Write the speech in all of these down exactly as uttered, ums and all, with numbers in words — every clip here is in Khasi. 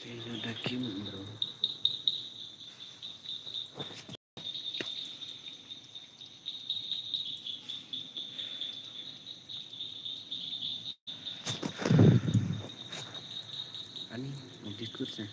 Ina da kim, bro. Ani, mau dikur sih.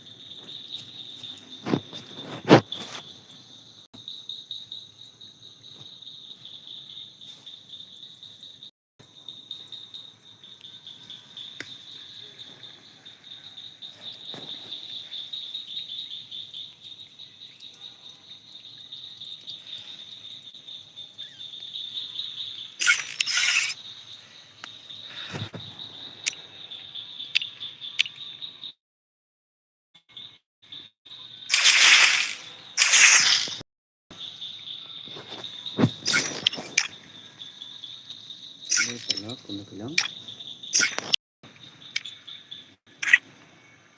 Ini pernah kena bilang.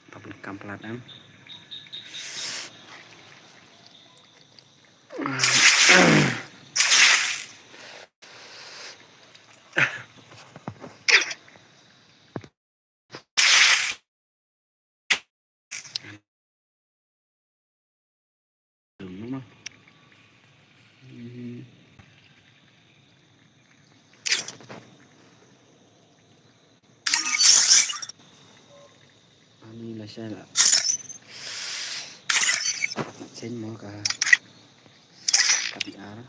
Papan kamplat em. Ani la shala. Chen mo ka. Ka P R.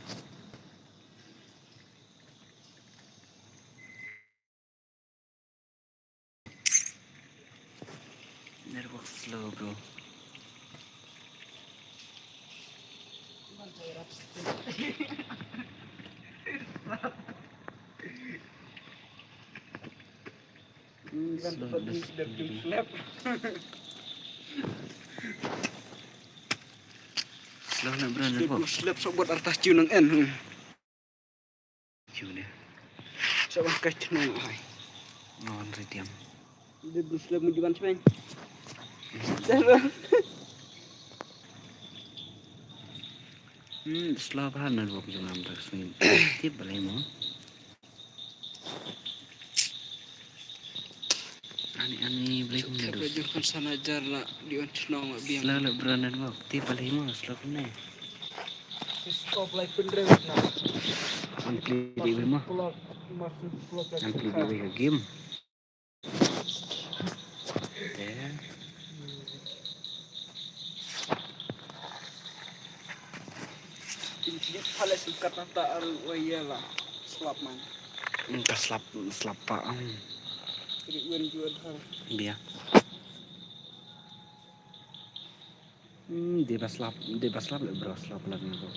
Network slow, bro. Hmm, slow, slow. Slow na, bro, network. Slap sok buat artas ciu nang en. Hmm. Ciu dia. Sok buat kach nang ai. Ngon ritiam. Dia belum slap mu juan smen. Dah, bro. Hmm, slow pa network jong am tak smen. Tip balai mo. Ani, ani, beli kum. Siapa dulu. Jengkon sana jar lah, di on chnong lah, biang. Selalu beranan mo. Ti paling mo, selalu kena. Stop like pendreng, nah. An klik di wei mo. Plug, masuk plug lagi. An klik di wei ke game. Te. Ini pala singkat nata aru waya lah. Slap man. Ka slap, slap pa, um. Jadi wen jual hal. Bia. Hmm, dia ba slap, dia ba slap le bro, slap le bro.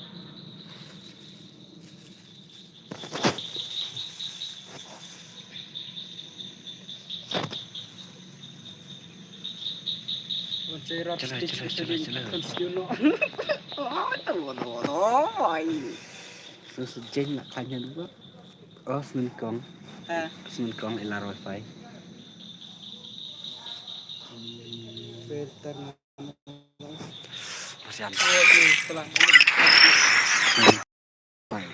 Chala, chala, chala, chala. Su su jeng nak tanya dulu. Oh, smen kong. Ha. Smen kong ilar wifi. Filter. Kasihan. Aduh, pelan. Lapang,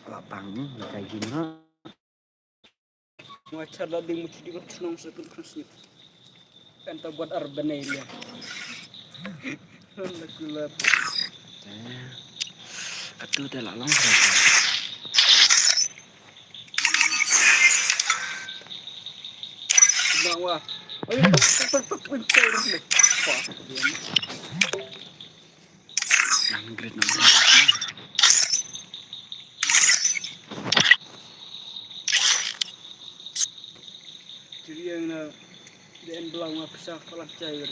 lapang, hmm, kayak gini, ha. Macam lah ding mesti dibuat senang sekali terus ni. Kan tak buat arbanai dia. Lagu lap. Eh, katu tak lalang berapa? Bang wah. Ayo, tek, tek, tek, tek, tek, tek. Wah, dia. Nang grit nang grit. Jadi yang na, dia en belau ngap sah palang cai.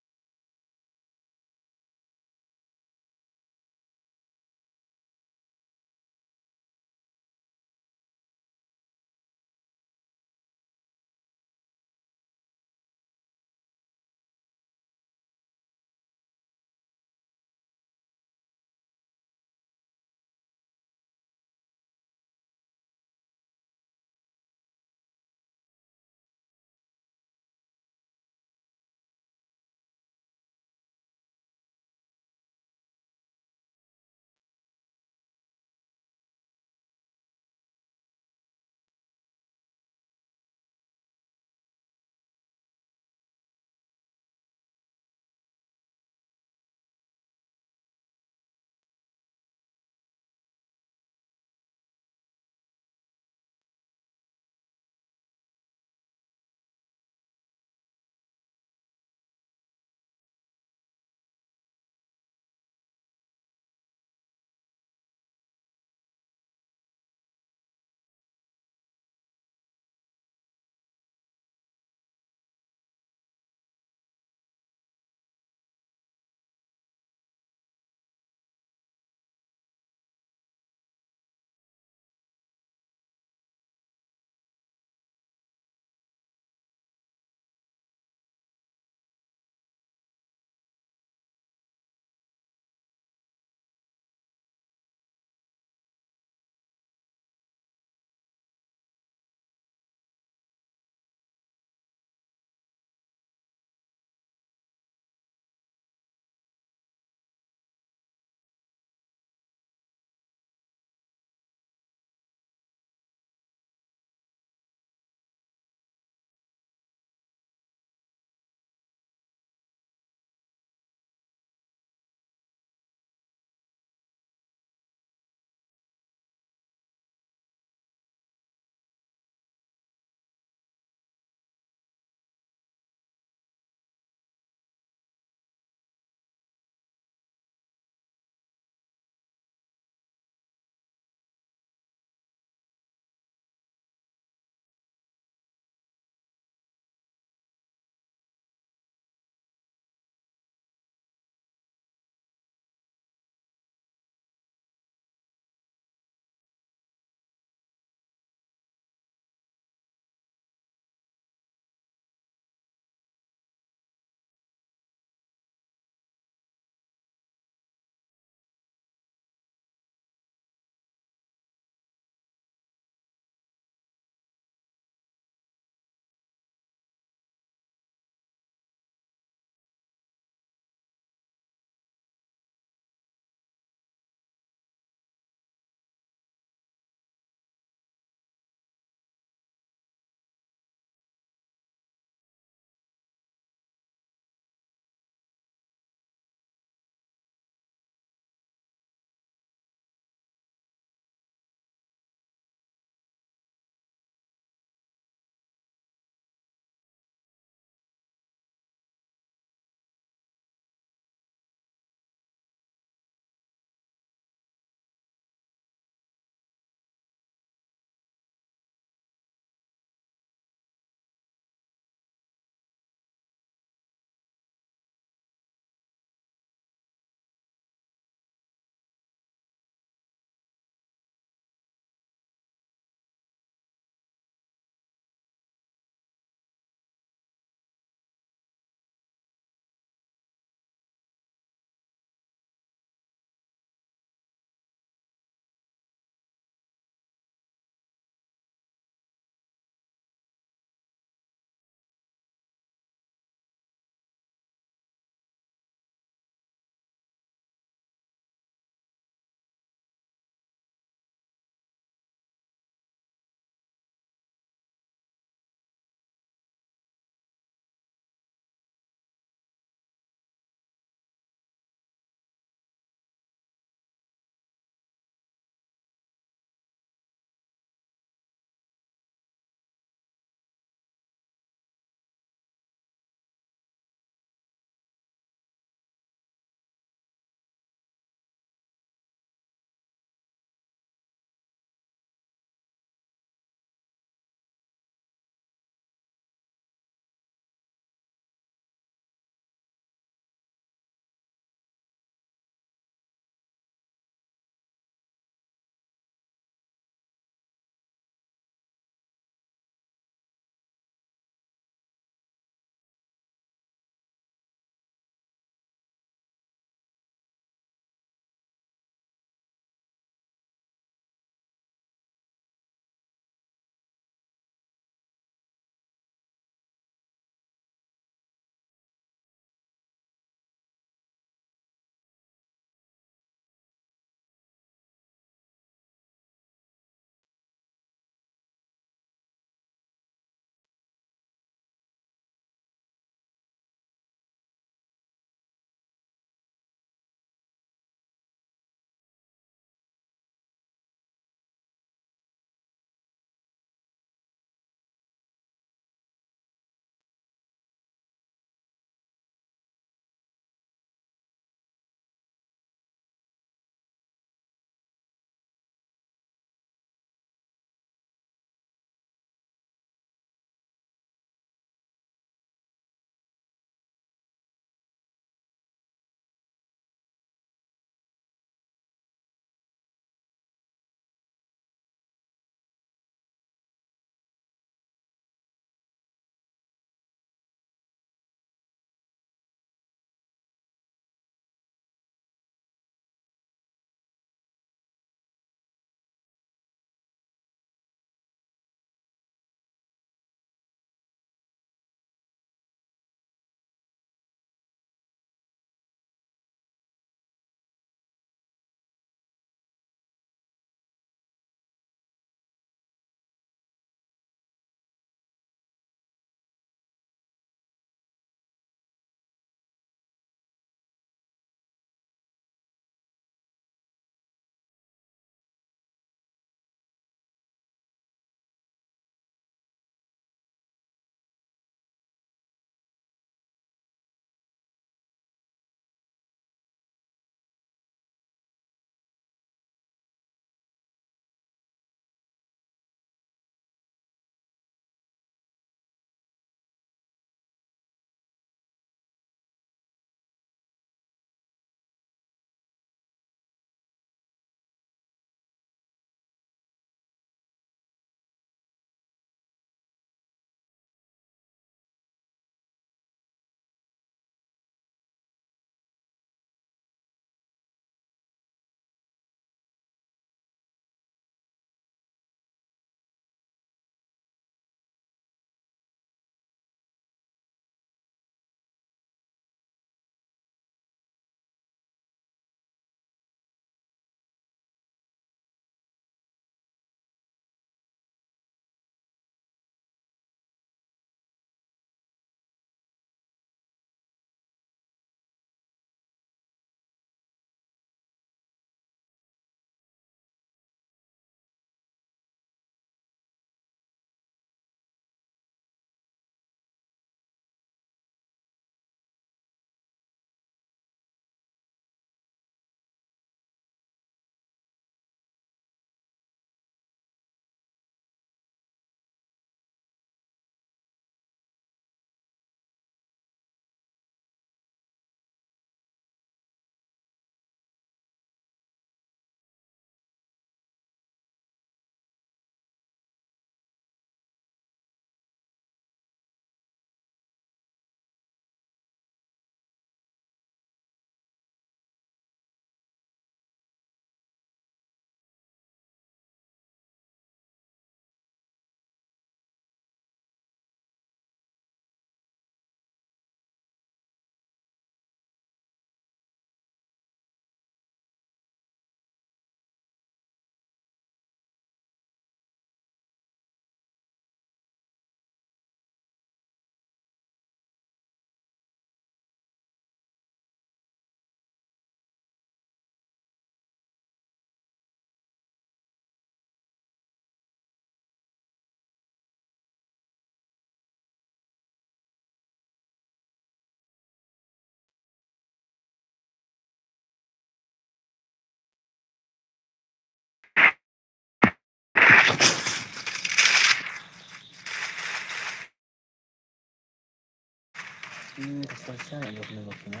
Hmm, kasih saya yang belum nengok sana.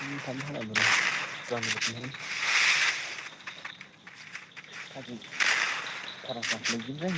Hmm, tambah lah, bro. Tuan, bro. Aduh. Parang tak lagi, kan?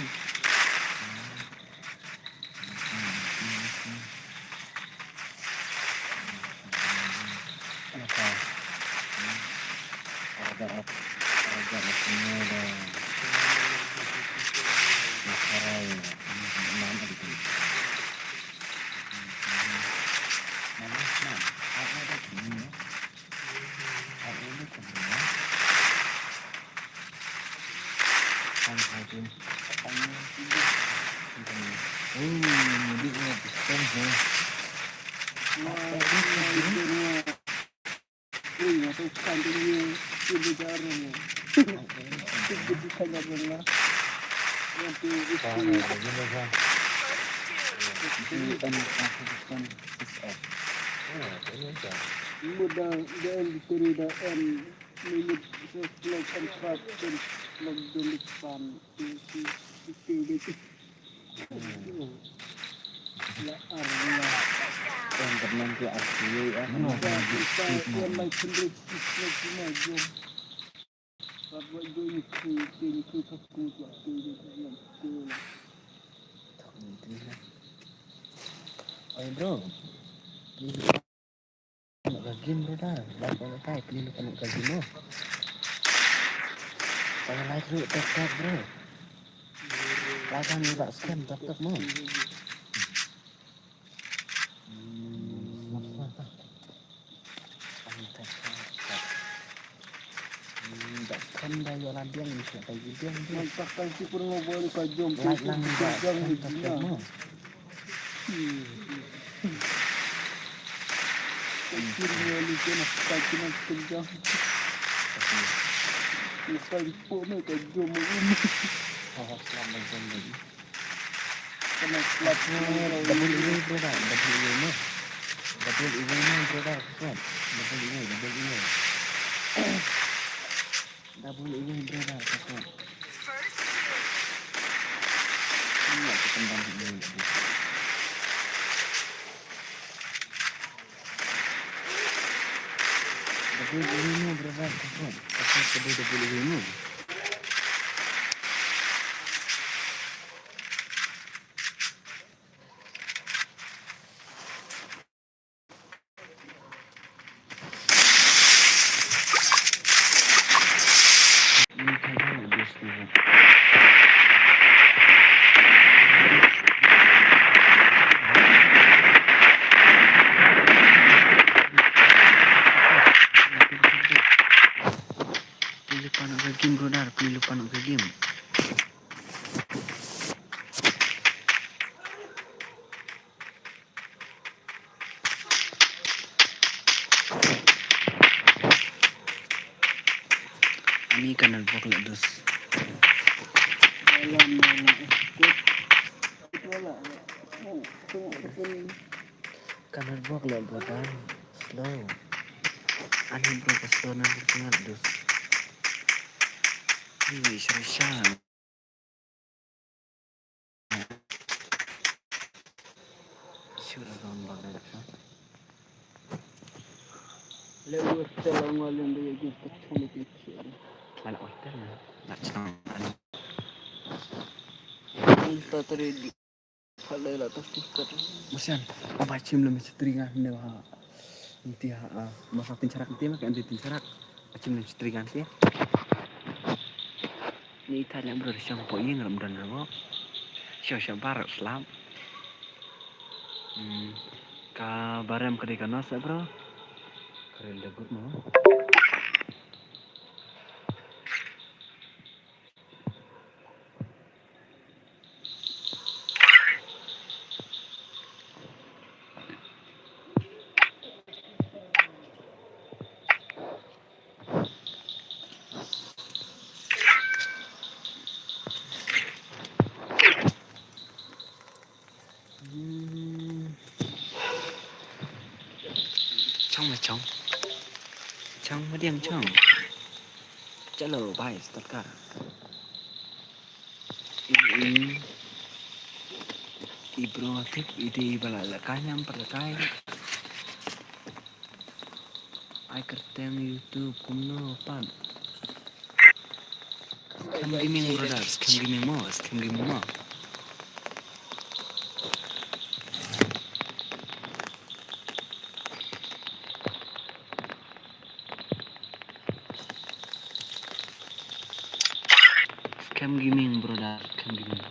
Muda da en dikuri da en minit se vlog en prap en vlog dun dik pan. Ti ti ti ti ti. La ar la. Yang kena ke aku ya. Ba kita yang mai kendri ti vlog cuma jom. Ba ba jom ni ku ti ni ku ka ku tu tu tu tu. Oi, bro. Pynlong ka game, brother. Like, like, like, pynlong ka game, no. Pynlong like ruh, tok tok, bro. Like, kan, ni bak scam, tok tok, mo. Hmm, bak scam da ïoh la biang, ni ka ïoh biang, biang. Ngan pakai super ngobrol ka jom. Like lang ni bak scam, tok tok, mo. Double away, brother. Double away, mo. Double away, mo, brother. Come on. Double away, double away. Double away, brother. Come on. Ini aku tendang ini. Double away, mo, brother. Come on. Come on, double away, mo. Pynlong ka game, brother, pynlong ka game. Ani ka network la dus. Ka network la bro dan slow. Ani bro ka slow network la dus. Ni sha sha. Masian, aba chim lem sitri ngan ne ha. Nti ha, ah, masa tin charak nti ma ka nti tin charak. Achim lem sitri ngan ke. Ni ta lem bro shong po ing ram dan ro. Shong shong bar slap. Hmm. Ka barem ka dei ka nos bro. Karen da gut mo. Hmm. Chong ma chong. Chong ma diang chong. Chalo, bhai, start kar. Hmm. I bro tip i dei ba la lehkai ne em pat lehkai. Ai kyrteng YouTube kumno pat. Scam Gaming brother, Scam Gaming mo, Scam Gaming mo. Scam Gaming brother, Scam Gaming.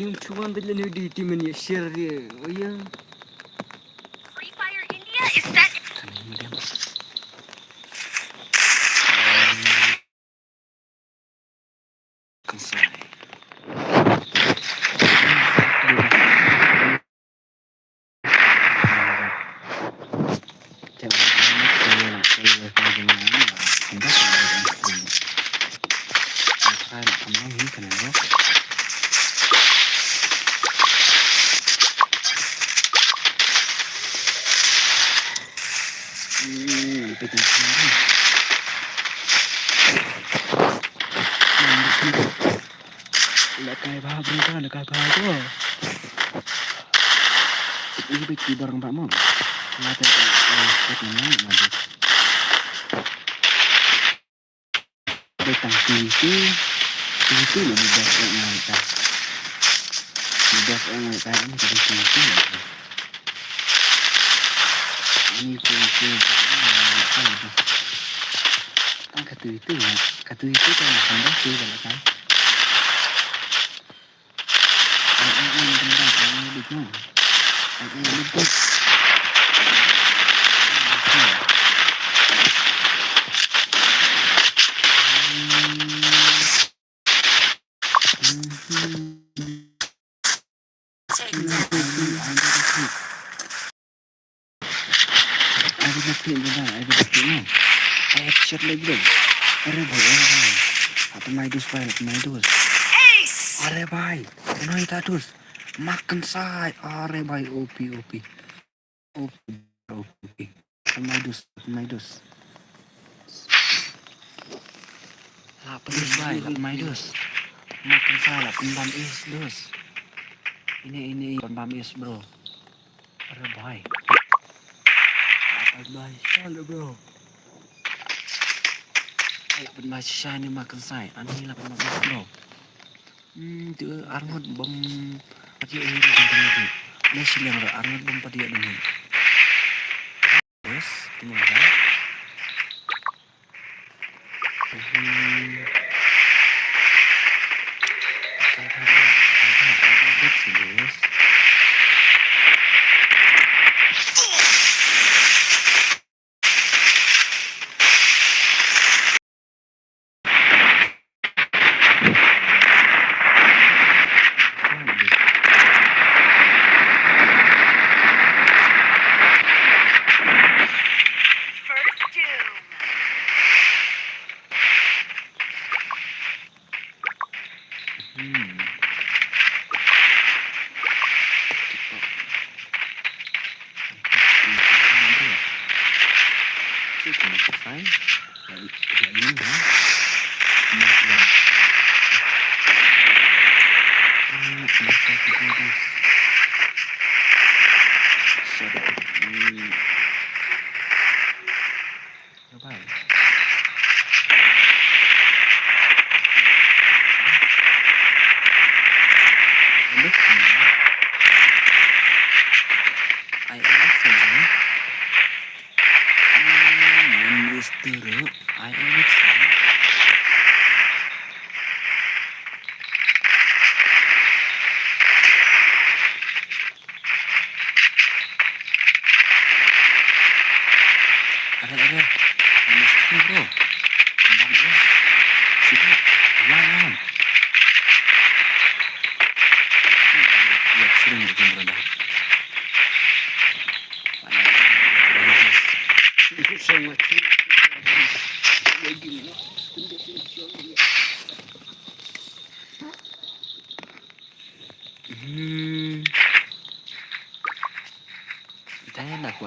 Ini cuma beli ni di tim ni share dia. Oh ya. Free Fire India is set. Kan ini dia. Kan sai. Lehkai bha bro, lehkai bha bro. Ini big kibar nampak mo. Ngata ngata mo ngata. Betang tinggi, tinggi lebih besar ngata. Lebih besar ngata ini tinggi tinggi. Ini tinggi tinggi. Kan katu itu, katu itu kan tambah sih kan. Ai ba phi ba ai ba phi no. Ai headshot lagi dong. Are bhai, are bhai. Apa mai dus bhai, apa mai dus. Are bhai, no ita dus. Makan sai, are bhai, O P, O P. O P, O P. Apa mai dus, apa mai dus. Apa dus bhai, apa mai dus. Makan sai, apa bam is dus. Ini, ini, apa bam is bro. Are bhai. Lapan bhai, sal bro. Lapan bhai shisha ni makan sai. Ani lapan bhai bro. Hmm, tu arngut bom. Pati eh kan tadi tu. Ni silang arngut bom pati ada ni. Terus, tinggal kan. First doom. Hmm. Bye. Ai, ai, ai. One is two, ai, ai. Are, are. Minus three, bro. Bang, bro. Sibuk. Ulang, ulang. Ya, sering itu, bro, dah. Hmm.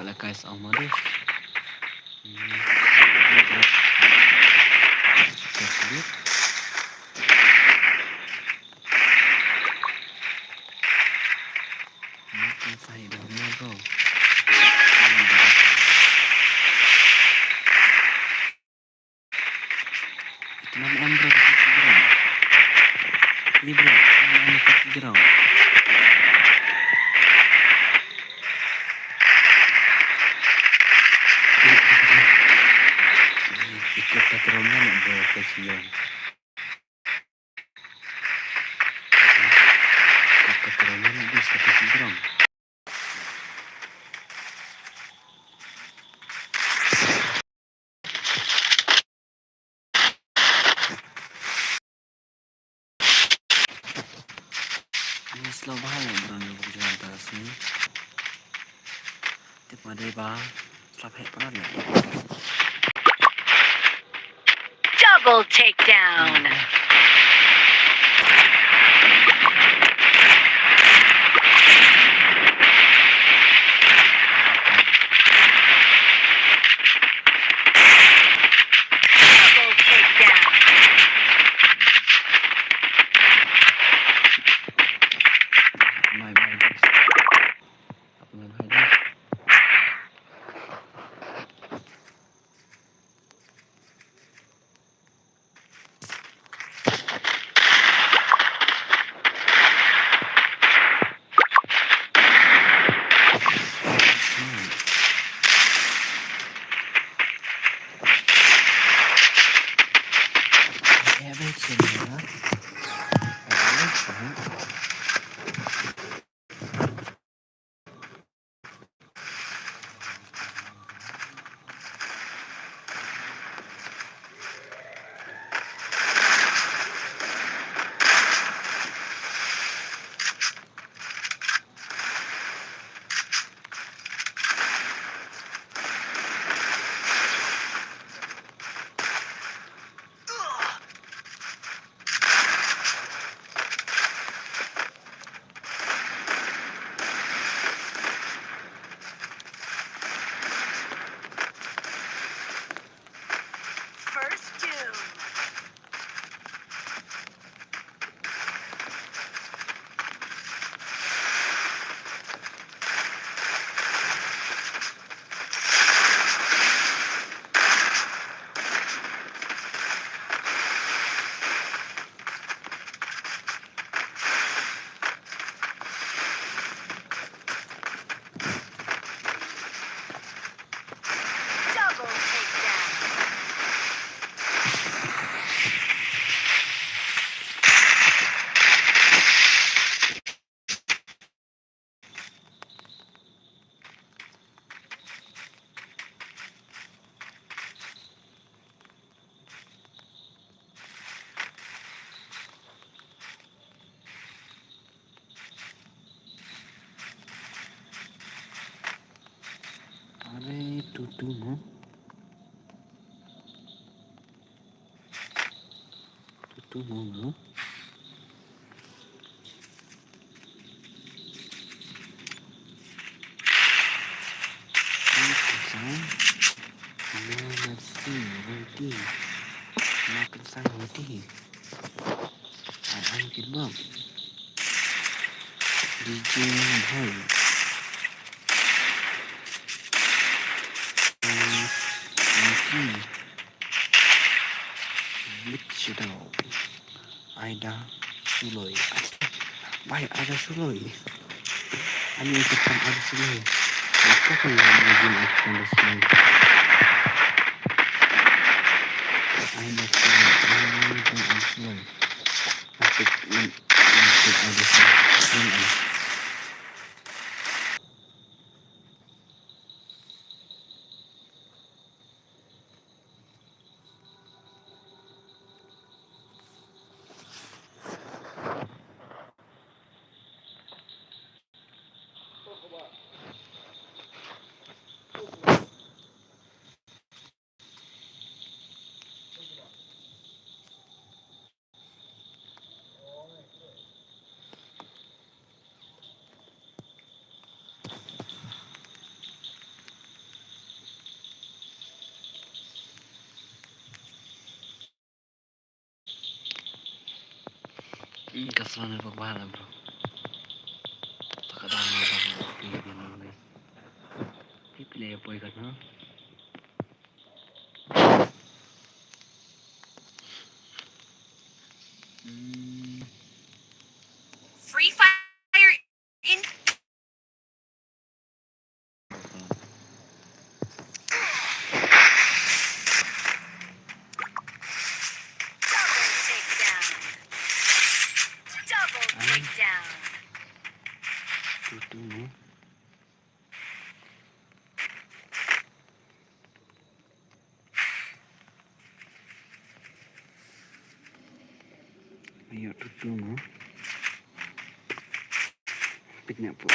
Guys, ang madu. Hmm. Makan saya dah madu. Ito na em bro, ito si bro. Ni bro, ito na em ito si bro. Ito ka trauma na bro, ito si bro. Ito ka trauma na bro, ito si bro. Ni slow bha ïa bro, ni bok jalan teras ni. Tip ma dei ba slap hek palat leh. Double takedown. Double takedown. Bye bye, guys. Bye bye, guys. First doom. Double takedown. Are tutu mo. Tutu mo mo. Makan sang roti. Makan sang roti. Ai ang kibak. D J Boy. Niki. Mitchell. Aida Suloi. Bai, Aida Suloi. Ani ito pang Aida Suloi. Ito ko yung naging ito na Suloi. Aida Suloi. Ani ito pang Aida Suloi. Atik, atik Aida Suloi. Hmm, ka song ni ba bha, bro. Ta ka dang ba bha, ba bha, ba bha. Tip le poi ka na. Hmm. Free Fire in. Double takedown. Double takedown. Tutu. Ayo tutu mo. Pit nya po.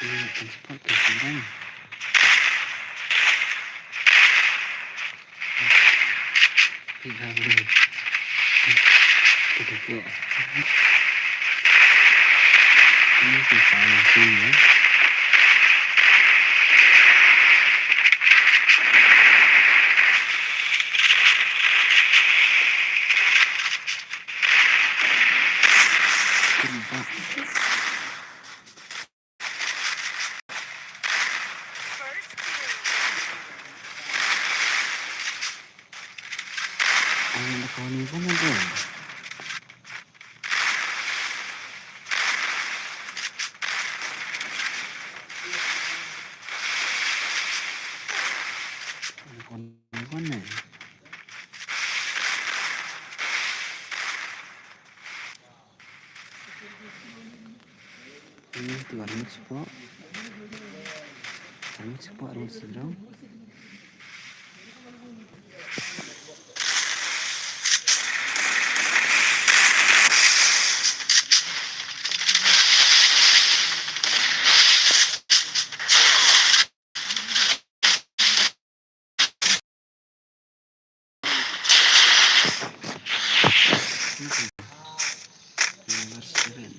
Ini akan support tu sekarang. Kita boleh. Kita buat. Ini tu salah sini ya. Ini tu armut sipok. Armut sipok, armut sipok. Number seven.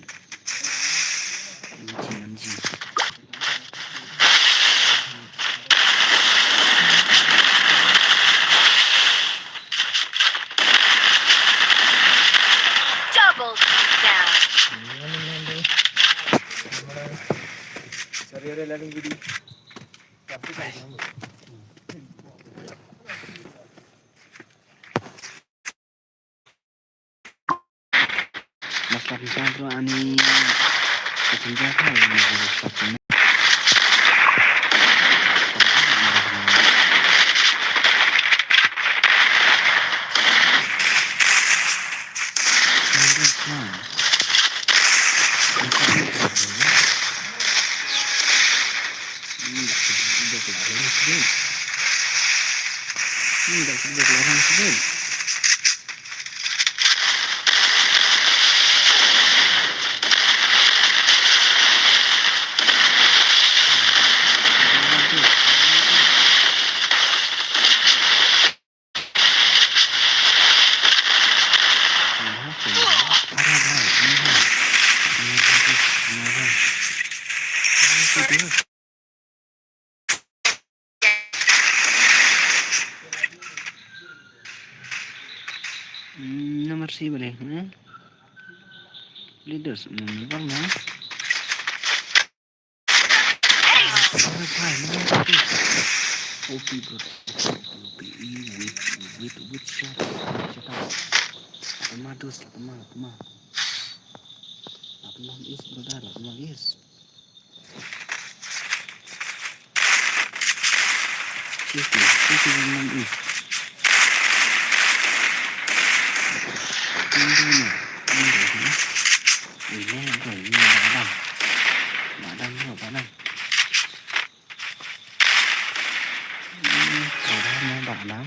M G, M G. Double down. Sorry, sorry, laling gidi. Maslak ni kan tu ani kacang jaka ni. Hmm, nomor sih boleh, eh? Leaders, hmm, nomor mana? Ace. Alright, fine, nomor satu. O P, bro. O P, wait, wait, wait, shut up, shut up. Lama tu, lama, lama. Lama is, brother, lama is. Siti, siti, siti. Ini, ini, ini, Badam. Badam, Badam. Ini, Badam, Badam.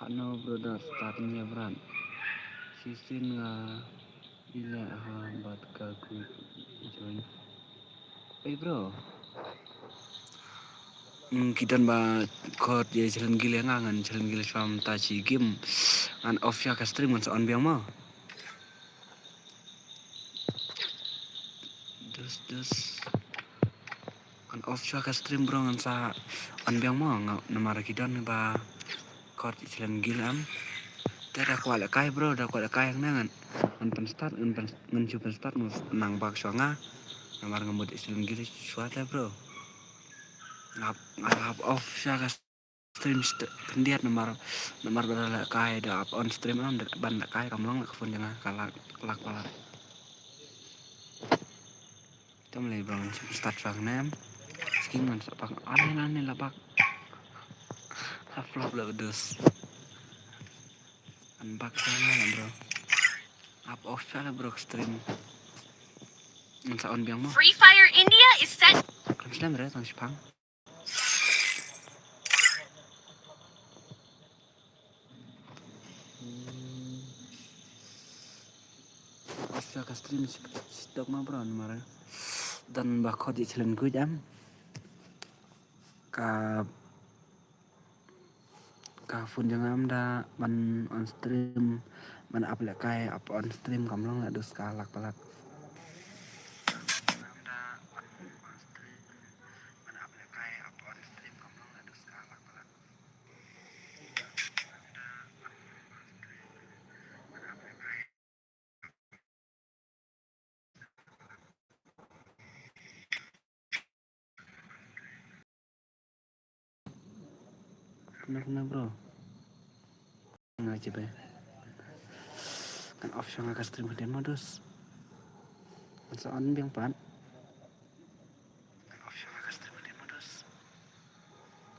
Ano brother, start nia bran. Sisin nga ile ha bad ka ku join. Hey bro. Hmm, ki don ba khot ye challenge gil nga ngan challenge gil shwam ta chi game. Ngan off sha ka stream ngan sa on biang mo. Dus dus. Ngan off sha ka stream bro ngan sa on biang mo nga namar ki don ba khot ye challenge gil am. Te da kwah lehkai bro da kwah lehkai hangne ngan ngan pyn start ngan pyn ngan shu pyn start ngan nang bak shuwa nga. Namar nga mut ye challenge gil shuwa te bro. Nga nga hap off sha ka stream st- khyndiat namar namar ba da lehkai da ap on stream am da ban lehkai kam long la ka phone jong nga ka lak lak palat. Tam lei bro ngan start shuwa ne em. Skin ngan sa bak ane ane la bak. Ha flop la bedus. An bak shuwa ne bro. Ap off shuwa la bro stream. Ngan sa on biang mo. Free Fire India is set. Kam slem re tang shipang. Off sha ka stream shi- shitok ma bro namar don ba khot ye challenge guj am. Ka ka phone jong nga am da ban on stream ban ap lehkai ap on stream kam long la dus ka lak palat. Kena kena bro. Nga je be. Kan off sha nga ka stream ka demo dos. Kan sa on biang pat. Kan off sha nga ka stream ka demo dos.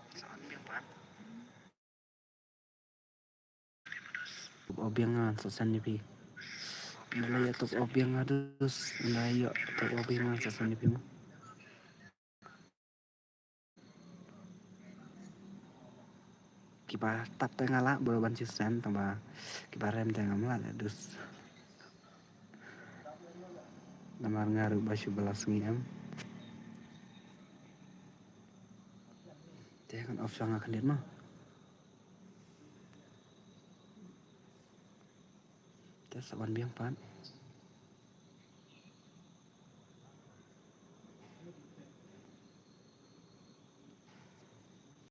Kan sa on biang pat. Tok off biang nga sa send ïa phi. Nda la ïa tok off biang nga dus. Nda la ïa tok off biang nga sa send ïa phi mo. Kiba tap te nga lah bro ban shu send tang ba kiba rem te ngam lah dus. Namar nga ruh ba shu ba la sngi em. Te kan off sha nga khyndiat mo. Te sa wan biang pat.